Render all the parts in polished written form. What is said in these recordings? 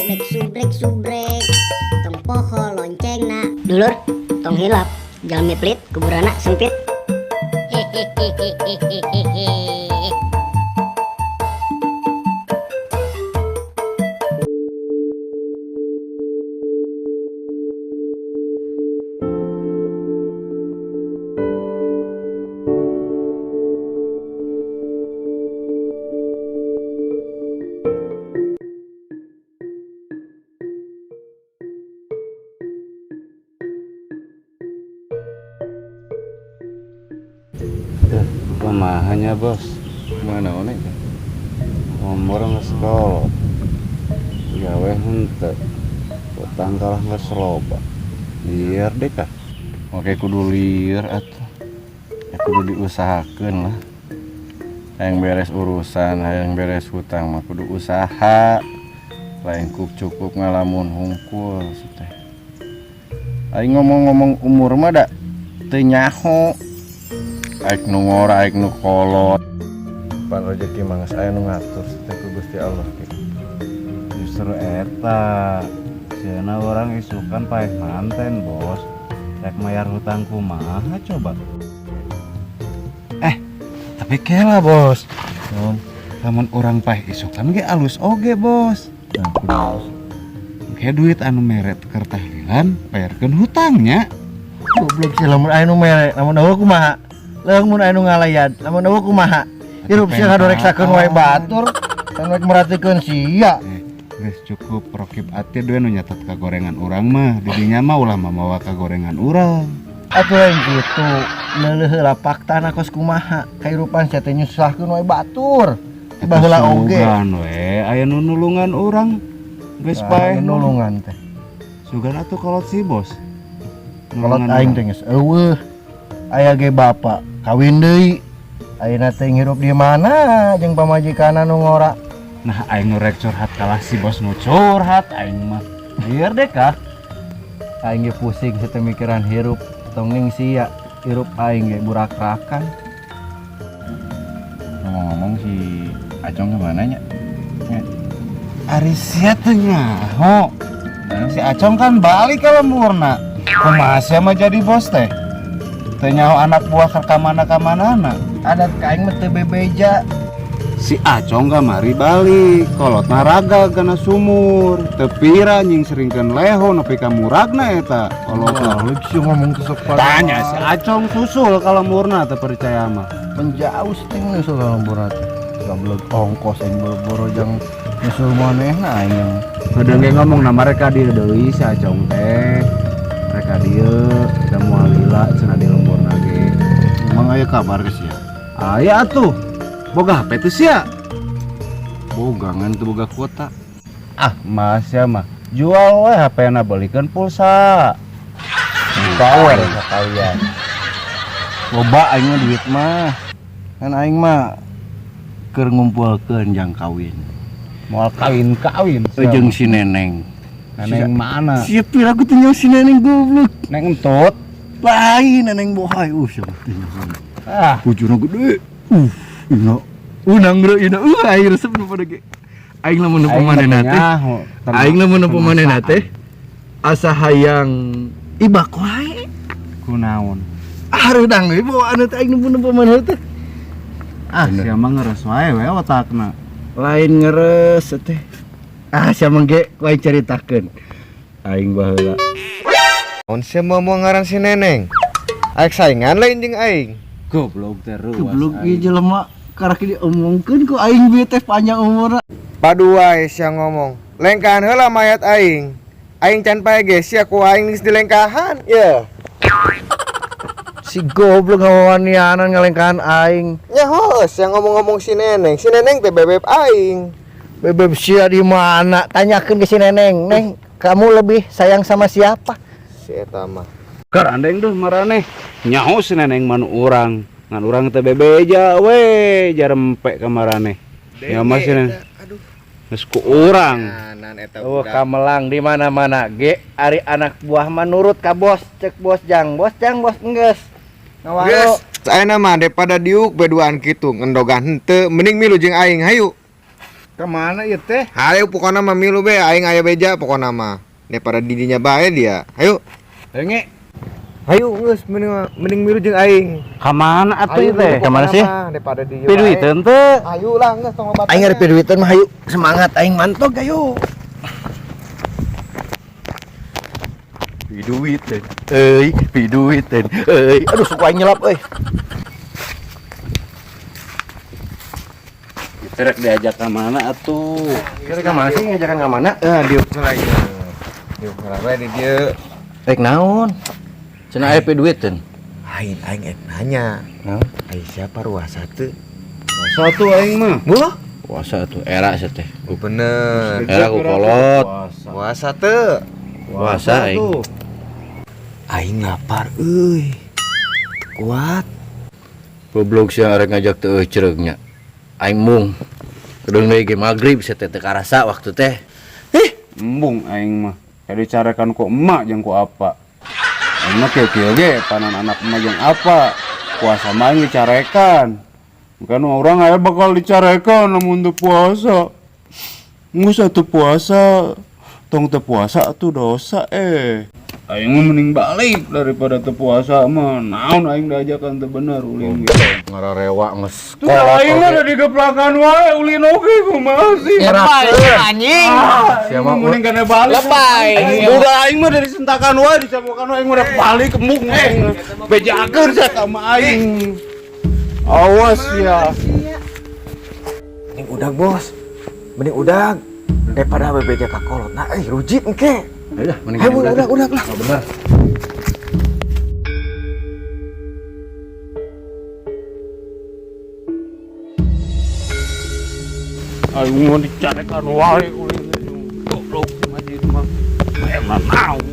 Subrek subrek subrek, tong poho loncengna. Dulur, tong hilap, jalmi pelit kuburanna sempit. Hehehehehehe. Kumaha nya, Bos? Mana one teh? Umur geus kolot. Gawe henteu. Utang kalah geus loba. Lieur deh kah? Oke, kudu lieur atuh. Ya kudu diusahakeun lah. Hayang beres urusan, hayang beres hutang mah kudu usaha. Lain ku cukup ngalamun hungkul teh. Aing ngomong-ngomong umur mah da teu nyaho. Aik nu ngora, aik nu kolot. Pan rezeki mah geus aya nu ngatur teh ku Gusti Allah ge. Justru eta. Sieuna urang isukan paeh manten, Bos. Rek mayar hutang kumaha coba? Tapi kela, Bos. Naon? Lamun urang paeh isukan ge alus oge, Bos. Nah, kudu alus. Kayak duit anu mere keur tahlilan bayarkeun hutangnya. Goblok sih, lamun aya nu mere, lamun euweuh kumaha? Leuweung mun aya nu ngalayan, lamun euweuh kumaha? Hirup sia ngadoreksakeun wae batur, kan rek meratikeun sia. Geus cukup rokib ati we nu nyatet kagorengan urang mah, didinya mah ulah mamawa kagorengan urang. Atuh lain kitu, leuleuh heula faktana kos kumaha. Kahirupan sia teh nyusahkeun wae batur. Baheula oge. Sugan we aya nu nulungan urang. Geus Nah, paeh anu nulungan teh. Sugan atuh kolot si Bos. Kolot Nulungan aing urang. teh geus euweuh. Aya ge bapak kawin deui. Ayeuna teh ngirup di mana jeung pamajikanna nu ngora. Nah, aing nu rek curhat kalah si Bos nu curhat aing mah. Lieur deh kah? Aing ge pusing teh mikiran hirup, tong ning sia hirup aing ge burakrakan. Ngomong-ngomong si Acong kemana nya? Ari sia teu nyaho. Si Acong kan balik ke lemburna. Kumaha sia mah jadi bos teh? Teu nyaho anak buah ka mana ka manana. Adat ka aing mah teu bebeja. Si Acong kamari balik, kolotna raga kana sumur. Teu pira nyingseringkeun leho nepi ka muragna eta kolotna. Wah, sih ngomong teh sok Tanya si Acong susul ka lemburna teu percaya mah. Menjauh sih nyusul ka lemburna teh. Goblok, ongkos aing boro-boro jang nyusul manehna aing yang Kadang ge ngomong na mereka dieu deui si Acong teh. Mereka dieu da moal lila cenah di lemburna ge. Emang aya kabar ke sia? Aya atuh. Boga HP teu sia? Boga, ngan teu boga kuota. Ah, mas ya mah. Jual we HP na belikeun pulsa. Power sekalian. Loba aing mah duit mah. Kan aing mah keur ngumpulkeun jang kawin. Moal kawin-kawin. Jeung si Neneng. Neneng mana? Siap pira aku teh si Neneng goblok. Neng entut. Lain Neneng bohai. Siapa teh nyaho. Ah, Bujurna gede. Ina. Nangre ina. Aing resep nu pada ge. Aing lamun nempo manehna teh. Aing lamun nempo manehna teh asa hayang ibak wae. Kunaon? Ah, reudang we bawaan teh aing nempo manehna teh. Ah, sia mah ngeres wae we otakna. Lain ngeres teh. Ah, sia mah ge ku aing caritakeun. Aing baheula. On sia mau ngaran si Neneng. Aek saingan lain jeung aing. Goblok teh ruas. Goblok ieu jelema karak diomongkeun ku aing bieu teh panjang umurna. Padu wae sia ngomong. Lengkahan heula mayat aing. Aing can pae ge sia ku aing geus dilengkahan. Ye. Si goblok ngawanianan ngalengkahan aing. Nya heuh sia ngomong-ngomong si Neneng. Si Neneng teh bebeb aing. Bebeb sia di mana? Tanyakeun ke si Neneng. Neng, kamu lebih sayang sama siapa? Si eta mah. Keur andeng deuh maraneh. Nyaho si Neneng mah nu urang. Ngan urang teh bebeja we jarempek ka maraneh. Ya mah si Neneng. Aduh. Geus ku urang. Nanan eta Oh, budak. kamelang di mana-mana ge ari anak buah mah nurut ka bos, cek bos jang bos jang bos enggeus. Ngawaro. Geus, ayeuna mah daripada diuk beduaan kitu ngendogan henteu, mending milu jeung aing hayu. Ka mana ieu teh? Hayu pokona mah milu be aing aya beja pokona mah. Daripada didinya bae dia. Hayu. Hayu nge. Hayu geus mending milu jeung aing. Ka mana atuh ieu teh? Ka mana sih? Daripada di dieu. Piduiteun teu? Hayu lah geus tong loba. Aing ari piduiteun mah hayu semangat aing mantog ayo. Piduiteun euy, piduiteun euy. Aduh suku aing nyelap euy. Rek diajak ke mana atuh? Rek ka mana sih ngajakan ka mana? Diuk heula ieu. Diuk heula bae di dieu. Rek naon? Cenah aya piduiteun. Aing aing ek nanya. Naon? Ai siapa ruasa teu? Puasa tuh aing mah. Mulah? Puasa atuh era sia teh. Bener. Era ku kolot. Puasa teu? Puasa aing. Aing lapar euy. Teu kuat. Goblok sia arek ngajak teu eucereug nya. Aing mung. Kedeung deui ge magrib sia teh teu karasa waktu teh. Ih, embung aing mah. Jadi carekan ku emak jeung ku apa. Aing mah kieu-kieu ge panan anak emak jeung apa. Puasa mah aing dicarekan. Bukan orang aya bakal dicarekan lamun teu puasa. Geus atuh puasa. Tong teu puasa atuh dosa eh. Aing mah mending balik daripada teu puasa mah. Naon aing diajakan teu bener ulin gitu. Ngararewa geus Tuh aing mah udah digeplakan wae ulin oge kumaha sih. Lebay anjing. Siapa mending kana balik. Lebay. Udah aing mah dari sentakan wae dicapokan wae aing udah balik kemuk aing. Bejakeun sia ka sama aing. Awas ya. Mending udag bos. Mending udag daripada bebeja ka kolot. Nah, rujit engke. Udah, mending Hayu udag udag lah. Oh, bener. Aing mau dicarekan wae ulin goblok masjid mah. Emang naon.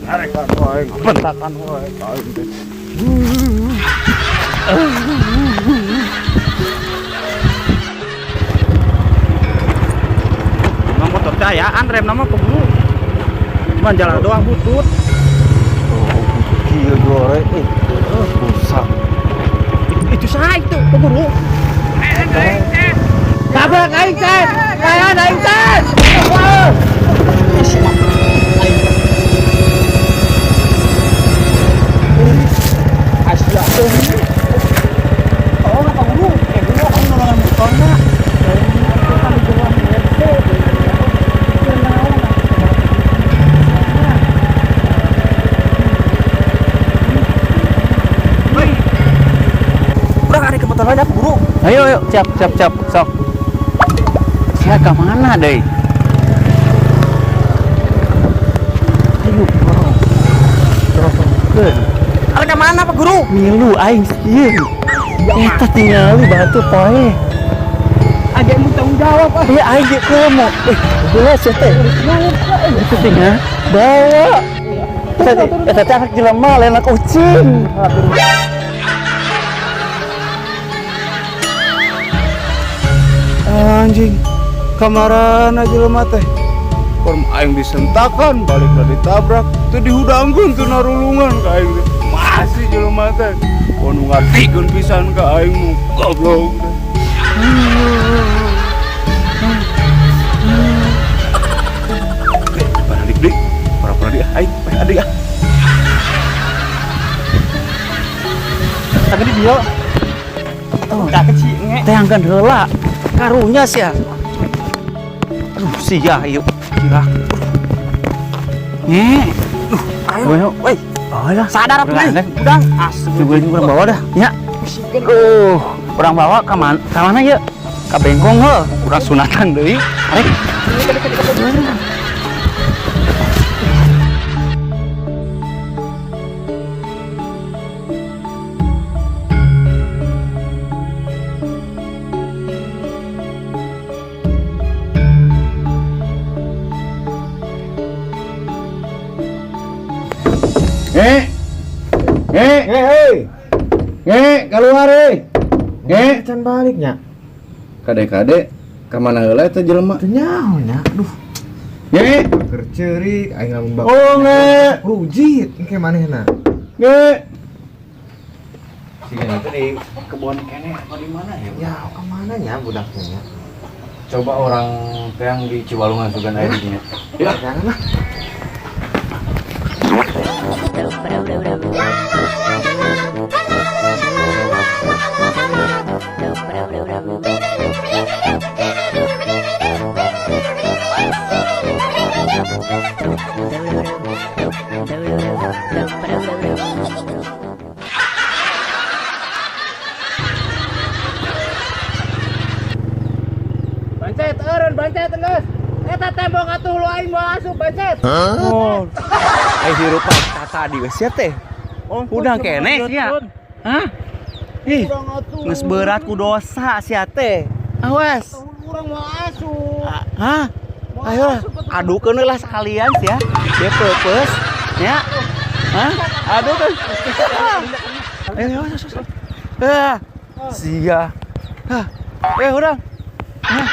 Carekan wae, bentakan wae aing teh. Emang motor dayaan rem nama keburu. Cuman jalan doang butut. Oh, kieu gore euy. Rusak. Itu saya itu keburu. Tabrak aing teh. Kayan aing teh. Asia. Tolong apa guru? Guru aku nolongan motornya. Kurang ada ke motor aja guru. Ayo ayo, siap siap siap, sok. Sia ka mana deui? Ayo, bro. Terus. Ada ke mana Pak Guru? Milu aing sieun. Eta tingali batu poe. Agak mau tanggung jawab ah. Iya aing ge komo. Geus ya teh. Itu tinggal bawa. Eta teh anak jelema lain anak ucing. Anjing, kamarana jelema teh. Korm aing disentakan, balik lah ditabrak, teu dihudangkeun teu narulungan ka aing teh. Masih jelema teh. Kono ngartikeun pisan ka aing nu goblok teh. Balik deui, pura-pura deui aing, peh adik ah. Tadi dia. Oh, tak kecil nge. Teangkeun heula. Karunya sia. Aduh, sia ieu. Kira. Nge. Aduh, ayo. Woi, Oh lah. sadar apa nih? Udah, asli. Coba ini kurang bawa dah. Ya. Kurang bawa ke mana? Ke mana ya? Ke Bengkong heuh. Kurang sunatan deui. Arek. Nge. Nge. Nge euy. Nge, keluar euy. Nge. Can baliknya. Kade-kade ka mana heula eta jelema? Teu nyaho nya. Aduh, Nge. keur ceurik aing lamun bawa. Oh, nge. Rujit engke manehna. Nge. Siga teh di kebon keneh apa di mana ya? Ya, ka mana nya budaknya nya? Coba urang teang di Ciwalungan sugan aya di dinya. Ya. Jangan lah. Bancet eureun, bancet geus. Eta tembok atuh lu aing moal asup, bancet. Oh. Eh hirup tata di geus teh. Udah keneh sia. Hah? Ih, geus berat ku dosa sia teh. Awas. Urang moal asup. Hah? Ayo lah, adukeun lah sekalian sia. Dia peupeus nya. Hah? Adukeun. Ayo, ayo, ayo, ayo. Ah, sia. Hah. Eh, urang. Hah.